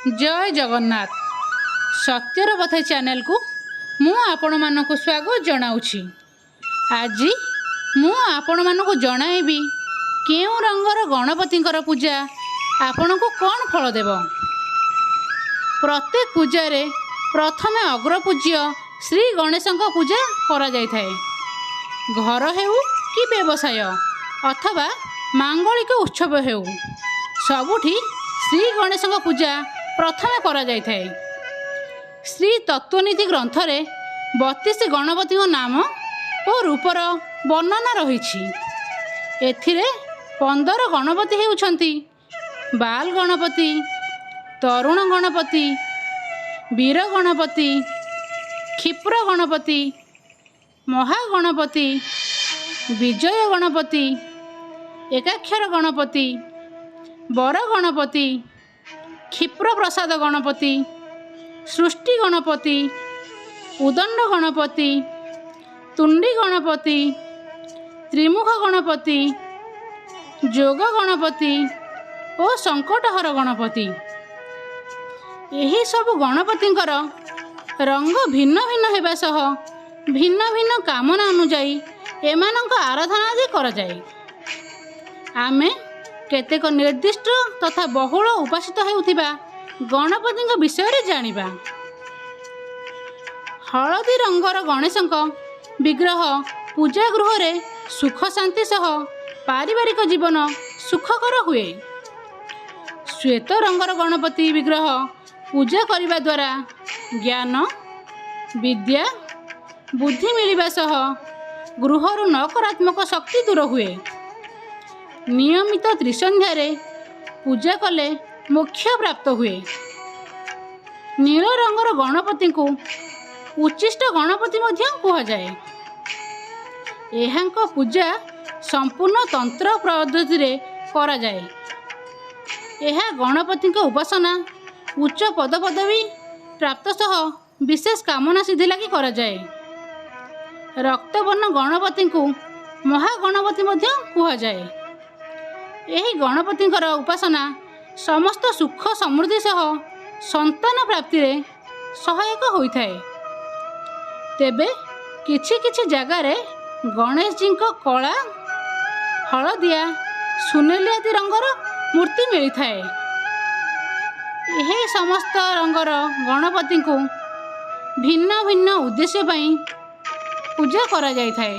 ଜୟ ଜଗନ୍ନାଥ। ସତ୍ୟର ପଥ ଚ୍ୟାନେଲକୁ ମୁଁ ଆପଣମାନଙ୍କୁ ସ୍ୱାଗତ ଜଣାଉଛି। ଆଜି ମୁଁ ଆପଣମାନଙ୍କୁ ଜଣାଇବି, କେଉଁ ରଙ୍ଗର ଗଣପତିଙ୍କର ପୂଜା ଆପଣଙ୍କୁ କ'ଣ ଫଳ ଦେବ। ପ୍ରତ୍ୟେକ ପୂଜାରେ ପ୍ରଥମେ ଅଗ୍ରପୂଜ୍ୟ ଶ୍ରୀ ଗଣେଶଙ୍କ ପୂଜା କରାଯାଇଥାଏ। ଘର ହେଉ କି ବ୍ୟବସାୟ ଅଥବା ମାଙ୍ଗଳିକ ଉତ୍ସବ ହେଉ, ସବୁଠି ଶ୍ରୀ ଗଣେଶଙ୍କ ପୂଜା ପ୍ରଥମେ କରାଯାଇଥାଏ। ଶ୍ରୀ ତତ୍ତ୍ୱନିଧି ଗ୍ରନ୍ଥରେ 32 ଗଣପତିଙ୍କ ନାମ ଓ ରୂପର ବର୍ଣ୍ଣନା ରହିଛି। ଏଥିରେ 15 ଗଣପତି ହେଉଛନ୍ତି ବାଲ ଗଣପତି, ତରୁଣ ଗଣପତି, ବୀର ଗଣପତି, କ୍ଷିପ୍ର ଗଣପତି, ମହାଗଣପତି, ବିଜୟ ଗଣପତି, ଏକାକ୍ଷର ଗଣପତି, ବର ଗଣପତି, କ୍ଷିପ୍ର ପ୍ରସାଦ ଗଣପତି, ସୃଷ୍ଟି ଗଣପତି, ଉଦଣ୍ଡ ଗଣପତି, ତୁଣ୍ଡି ଗଣପତି, ତ୍ରିମୁଖ ଗଣପତି, ଯୋଗ ଗଣପତି ଓ ସଙ୍କଟହର ଗଣପତି। ଏହି ସବୁ ଗଣପତିଙ୍କର ରଙ୍ଗ ଭିନ୍ନ ଭିନ୍ନ ହେବା ସହ ଭିନ୍ନ ଭିନ୍ନ କାମନା ଅନୁଯାୟୀ ଏମାନଙ୍କ ଆରାଧନା ଆଦି କରାଯାଏ। ଆମେ କେତେକ ନିର୍ଦ୍ଦିଷ୍ଟ ତଥା ବହୁଳ ଉପାସିତ ହେଉଥିବା ଗଣପତିଙ୍କ ବିଷୟରେ ଜାଣିବା। ହଳଦୀ ରଙ୍ଗର ଗଣେଶଙ୍କ ବିଗ୍ରହ ପୂଜା ଗୃହରେ ସୁଖ ଶାନ୍ତି ସହ ପାରିବାରିକ ଜୀବନ ସୁଖକର ହୁଏ। ଶ୍ୱେତ ରଙ୍ଗର ଗଣପତି ବିଗ୍ରହ ପୂଜା କରିବା ଦ୍ୱାରା ଜ୍ଞାନ, ବିଦ୍ୟା, ବୁଦ୍ଧି ମିଳିବା ସହ ଗୃହରୁ ନକାରାତ୍ମକ ଶକ୍ତି ଦୂର ହୁଏ। ନିୟମିତ ତ୍ରିସନ୍ଧ୍ୟାରେ ପୂଜା କଲେ ମୋକ୍ଷ ପ୍ରାପ୍ତ ହୁଏ। ନୀଳ ରଙ୍ଗର ଗଣପତିଙ୍କୁ ଉଚ୍ଚିଷ୍ଟ ଗଣପତି ମଧ୍ୟ କୁହାଯାଏ। ଏହାଙ୍କ ପୂଜା ସମ୍ପୂର୍ଣ୍ଣ ତନ୍ତ୍ର ପଦ୍ଧତିରେ କରାଯାଏ। ଏହା ଗଣପତିଙ୍କ ଉପାସନା ଉଚ୍ଚ ପଦପଦବୀ ପ୍ରାପ୍ତ ସହ ବିଶେଷ କାମନା ସିଦ୍ଧି ଲାଗି କରାଯାଏ। ରକ୍ତବର୍ଣ୍ଣ ଗଣପତିଙ୍କୁ ମହାଗଣପତି ମଧ୍ୟ କୁହାଯାଏ। ଏହି ଗଣପତିଙ୍କର ଉପାସନା ସମସ୍ତ ସୁଖ ସମୃଦ୍ଧି ସହ ସନ୍ତାନ ପ୍ରାପ୍ତିରେ ସହାୟକ ହୋଇଥାଏ। ତେବେ କିଛି କିଛି ଜାଗାରେ ଗଣେଶଜୀଙ୍କ କଳା, ହଳଦିଆ, ସୁନେଲି ଆଦି ରଙ୍ଗର ମୂର୍ତ୍ତି ମିଳିଥାଏ। ଏହି ସମସ୍ତ ରଙ୍ଗର ଗଣପତିଙ୍କୁ ଭିନ୍ନ ଭିନ୍ନ ଉଦ୍ଦେଶ୍ୟ ପାଇଁ ପୂଜା କରାଯାଇଥାଏ।